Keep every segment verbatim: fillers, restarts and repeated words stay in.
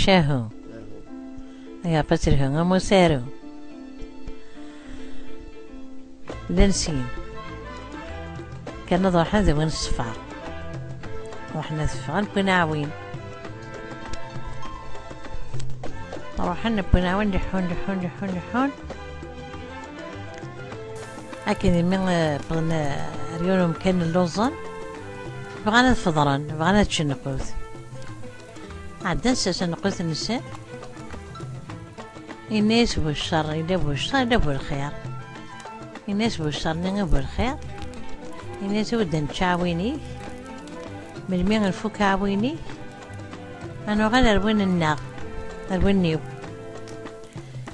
Cahu. Ay aṭas lhu am usaru. Llan sin. Kan ad ruḥen ad awin ṣṣfar. Ruḥen ad ffɣen, wwin aɛwin. Ruḥen, wwin aɛwin, leḥḥun, leḥḥun, leḥḥun, leḥḥun. Akken imi, eh, wwḍen, eh, ar yiwen umkan lluẓen, bɣan ad feḍren, bɣan ad ččen lqut. Ɛeddan sers lqut-nsen. Yenna-yas Buccer, yella Buccer, yella Bu Lxir. Yenna-yas Buccer-nni i Bu Lxir. Yenna-yas: "Ur d-nečč aɛwin-ik. Melmi nfuk aɛwin-ik, ad nuɣal ar win-nneɣ, ar win-iw."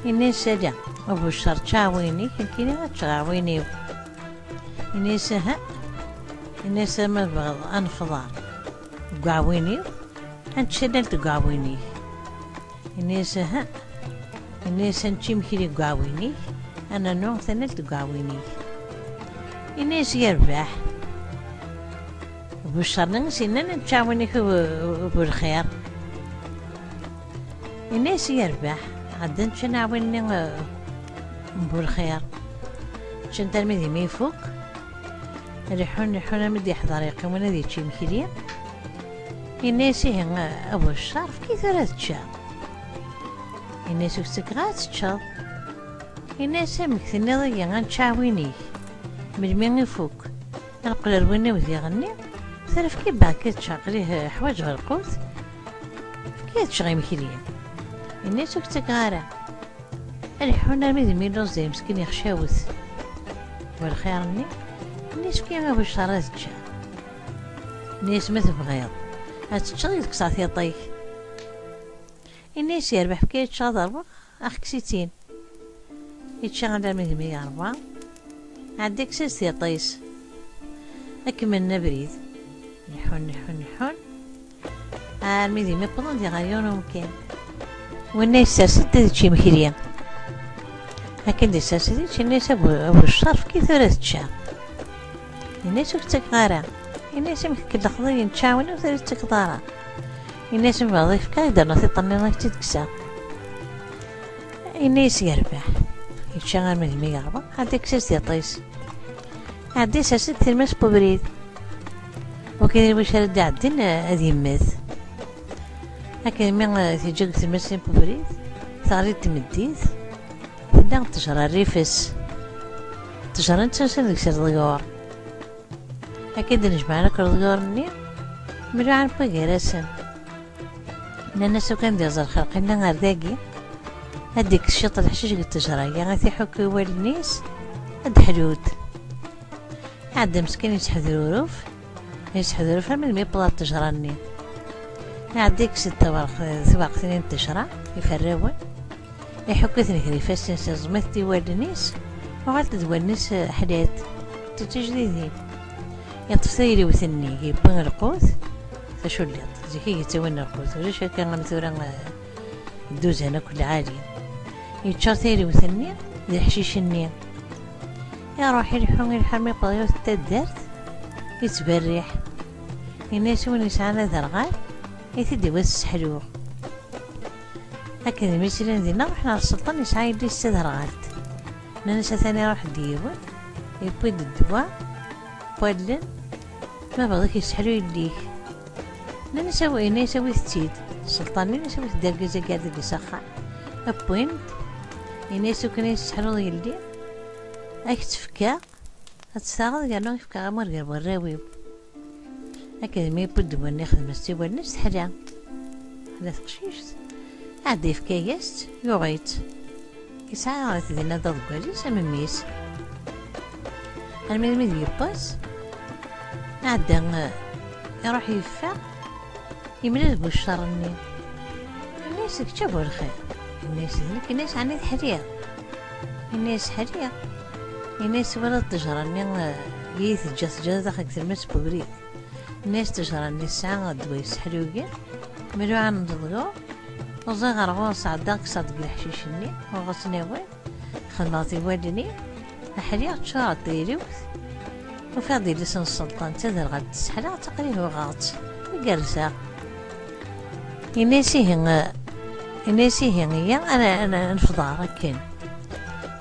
Yenna-yas: "Ala, a Buccer, čč aɛwin-ik, nekkini ad ččeɣ aɛwin-iw." Yenna-yas: "Aha." Yenna-yas: "Ma tebɣiḍ ad nefḍer deg uɛwin-iw, ad nečč tallalt deg uɛwin-ik." Yenna-yas: "Aha." Yenna-yas: "Ad nečč imekli deg uɛwin-ik, ad nernu tallalt deg uɛwin-ik." Yenna-yas: "Yerbeḥ." Buccer-nni i s-yennan: "Ad nečč aɛwin-ik, a Bu Lxir." Yenna-yas: "Yerbeḥ." Ɛeddan ččan aɛwin-nni, eh, n Bu Lxir. Ččan-t armi d imi ifuk. Leḥḥun, leḥḥun, armi d-yeḥḍer yeqqimen ad yečč imekli. Yenna-yas: "Ihi, a Buccer, efk-iyi tura ad ččeɣ." Yenna-yas: "Ur k-ttakeɣ ara ad teččeḍ." Yenna-yas: "Amek tenniḍ-iyi ad nečč aɛwin-ik? Melmi ifuk, ad neqqel ar win-iw diɣenni, tura efk-iyi barka ad ččeɣ, aql-i ḥwaǧeɣ lqut, efk-iyi ad ččeɣ imekli." Yenna-yas: "Ur k-ttakeɣ ara." Ad leḥḥun armi d imi lluẓ d imeskin yexcawet. Bu Lxir-nni, yenna-yas: "Efk-iyi a Buccer ad ččeɣ." Yenna-yas: "Ma tebɣiḍ ad teččeḍ, ad k-kkseɣ tiṭ-ik." Yenna-yas: "Yerbeḥ, efk-iyi ad ččeɣ ad ṛwuɣ, ad aɣ-kkes-itt-in." Yečča alarmi d mi yerwa, ɛedda yekkes-as tiṭ-is. Ad kemmlen abrid. Leḥḥun, leḥḥun, leḥḥun. Armi d imi wwḍen di ɣer yiwen umkan. Winna yessers-d ad yečč imekli. Akken d-yessers-d yečč, yenna-yas: "A Bu, a Buccer, efk-iyi tura ad ččeɣ." Yenna-yas: "Ur k-ttakeɣ ara." Yenna-yas: "Amek tkellxeḍ-iyi nečč aɛwin-iw, tura ur ttakeḍ ara?" Yenna-yas: "Ma bɣiḍ efk-ak-d, rnu tiṭ-nni ad k-tt-id-kkseɣ." Yenna-yas: "Yerbeḥ." Yečča armi d mi yerwa, ɛad ikkes-as tiṭ-is. Ɛad issers-d tirmas n ubrid. Wakken i wacu ara d-iɛeddin, eh, ad yemmet. Akken mi, eh, teǧǧa deg tirmas n ubrid, teɣli-d tmeddit, tella ttejra rrif-s. Ttejra n ttansa deg-s leḍyur. Akken d-nejmaɛen akk leḍyur-nni, mluɛen wway gar-asen. Nnan-as: "Ukan d-iẓer lxelq-nni ar dagi, ad d-ikkes ciṭ leḥcic deg ttejra-agi, ad t-iḥukk i wallen-is, ad d-ḥlut." Iɛedda meskin yesseḥduruf, yesseḥduruf armi d mi yewweḍ ɣer ttejra-nni. Iɛedda yekkes-d tawerq-, tawerqt-nni n ttejra, iferrawen, iḥukk-iten gar ifassen-is, iẓmeḍ-it i wallen-is, uɣalent-d wallen-is, eh, ḥlant, d tijdidin. Yeṭṭef tayriwt-nni, yewwi lqut, taculliḍt, zik i yettawin lqut, ulac akka am tura, eh, dduzan akk lɛali. Yeččur tayriwt-nni d leḥcic-nni. Iruḥ ileḥḥu, ileḥḥu armi yewweḍ yiwet n taddart, yettberriḥ. Yenna-yas win yesɛan aderɣal, ad t-id-iwet sseḥluɣ. Akken d mi s-ilan dinna, ruḥen ɣer sselṭan yesɛa yelli-s d taderɣalt. Nnan-as atan iruḥ-d yiwen, yewwi-d ddwa n wallen, ma bɣiḍ ad k-yesseḥlu yelli-k. Nnan-as awi, yenna-yas awit-tt-id. Sselṭan-nni yenna-as awit-d argaz-agi ar deg-s axxam. Wwin-t, yenna-yas akken ad yesseḥluḍ yelli, ad k-tt-fkeɣ, ad tt-taɣeḍ yernu ad k-fkeɣ amur gar warraw-iw. Akken d mi yewwi ddwa-nni, ixdem-as-tt i wallen-is, teḥla. Teḥla teqcict. Ɛad yefka-yas-tt, yuɣ-itt. Yesɛa dinna d aḍeggal-is am mmi-s. Armi d mi d-yewweḍ, ɛedda, eh, iruḥ yeffeɣ, yemlal bu ccer-nni. Yenna-yas: "Kečč a bu lxir." Yenna-yas: "D nekk." Yenna-yas: "Ɛni teḥliḍ?" Yenna-yas: "Ḥliɣ." Yenna-yas: "Twalaḍ ttejra-nni, eh, i yi-teǧǧa, teǧǧa daxel deg tirmas n ubrid?" Nni-as ttejra-nni tesɛa ddwa yesseḥlugen, mluɛen leḍyur, uẓiɣ ɣer ɣur-s, ɛeddaɣ kkseɣ-d deg leḥcic-nni, uɣeɣ-asen awal, xedmeɣ-t i wallen-iw, aḥliɣ ččureɣ d tayriwt, ufiɣ-d yelli-s n sselṭan d taderɣalt tesseḥla, ttaqliɣ uɣeɣ-tt, i gerrzeɣ. Yenna-yas: "Ihi, Ini-as ihi, iyya ad nefḍer akken.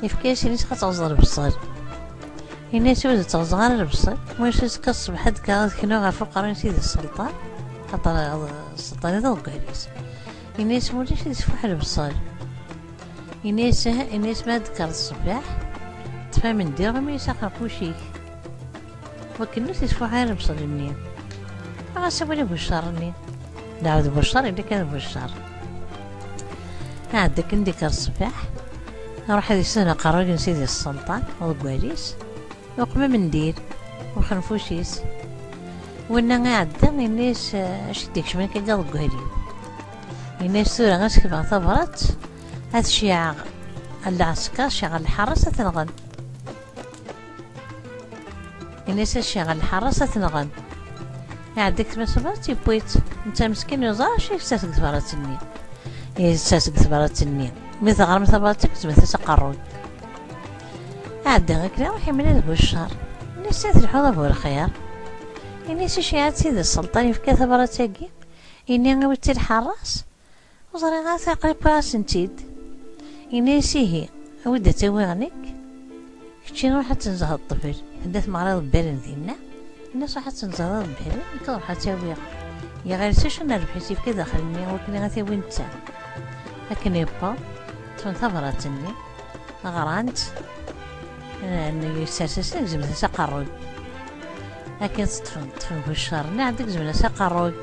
Yefka-yas, ini-as ad teɣzeḍ lebṣel. Ini-as ur d-ttɣeẓẓeɣ ara lebṣel, ma yecca azekka ṣṣbeḥ ad d-kkreɣ ad knuɣ ɣef uqerruy n Sidi Sselṭan, xaṭer Sselṭan i d aḍeggal-is. Ini-as ma ulac ad isfuḥ lebṣel. Ini-as, ini-as ma ad d-kkreḍ ṣṣbeḥ, ṭṭef amendir ɣumi-as axerquc-ik. Wakken ur t-isfuḥ ara lebṣel-nni. Ɣas awal i Buccar-nni. Nɛawed Buccar, yella kan Buccar. Iɛedda akken d-ikker ṣṣbeḥ, iruḥ ad isuden aqerruy n Sidi Sselṭan, aḍeggal-is, uqem amendil, uxenfuc-is. Winna iɛedda, ini-as, acu i d-ikecmen akka deg aḍeggal-iw? Ini-as tura ad s-kbeɣ tabrat, ad ceyɛeɣ lɛesker, ceyɛeɣ lḥaṛa-s ad t-nɣen. Ini-as ad ceyɛeɣ lḥaṛa-s ad t-nɣen. Iɛedda-k tmasabart, yewwi-tt. Netta meskin ur yeẓri acu yeksa seg tebrat-nni. Yeksa seg tebrat-nni. Mi teɣrem tabrat-ik, gezmet-as aqerruy. Iɛedda akken iruḥ imlal Buccar. Ini-as ad telḥuḍ a bu lxir. Ini-as iceyyeɛ-tt-id Sselṭan, yefka tabrat-agi. Ini awi-tt i lḥaṛa-s. Ur ẓriɣ ara, aql-i wwiɣ-asen-tt-id. Ini-as ihi, awi-d ad tt-awiɣ nekk. Keččini ruḥ ad tenzehreḍ ṭṭbel. Anda tmeɣriḍ bbalen dinna. Ini-as ruḥ ad tenzehreḍ bbalen, nekk ad ruḥeɣ ad tt-awiɣ. Yeɣres acu n rrbeḥ-is yefka daxel-nni, wakken ad t-yawi netta. Akken yewweḍ, ṭṭfen tabrat-nni, ɣran-tt, n-, yessers-asen, gezmen-as aqerruy. Akken tt-ṭṭfen, ṭṭfen Buccar-nni, ɛedda gezmen-as aqerruy.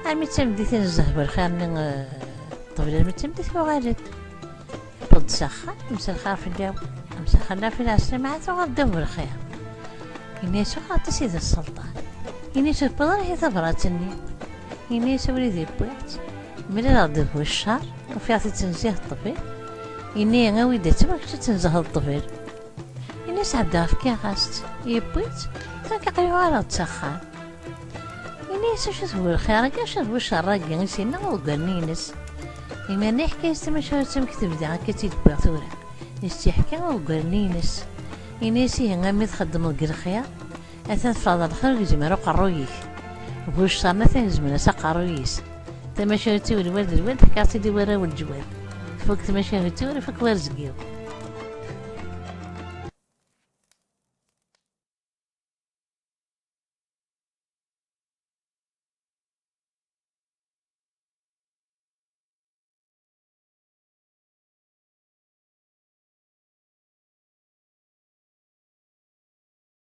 Armi d tameddit inezzeh bu lxir-nni, eh, ṭṭbel armi d tameddit yuɣal-d. Yewweḍ-d s axxam, mselxir fell-awen. Mselxir fell-awen, ɛeslama, tuɣal-d a bu lxir. Ini-as uɣeɣ-d a Sidi Sselṭan. Ini-as ur tewwiḍ ara ihi tabrat-nni. Ini-as abrid yewwiɣ-tt. Mlaleɣ-d d Buccar, ufiɣ-t ittenzihe ṭṭbel. Ini awi-d ad tt-awiɣ, kečč ad tenzehreḍ ṭṭbel. Ini-as ɛeddaɣ fkiɣ-as-tt. Yewwi-tt, tura aql-i uɣaleɣ-d s axxam. Ini-as acu-t bu lxir-agi, acu-t bu ccer-agi, i s-yenna uḍeggal-nni-ines. Imir-nni yeḥka-yas tamacahut amek tebda, akka i tt-id-wwiɣ tura. Yesteḥka uḍeggal-nni-ines. Ini-as ihi, armi txeddmeḍ deg lxir, atan teffreḍ lxir ur gzim ara uqerruy-ik. Bu ccer-nni atan gezmen-as aqerruy-is. Tamacahut-iw lwald lwald ḥkiɣ-tt-id i warraw n leǧwad. Tfuk tmacahut-iw, ifuk warezg-iw.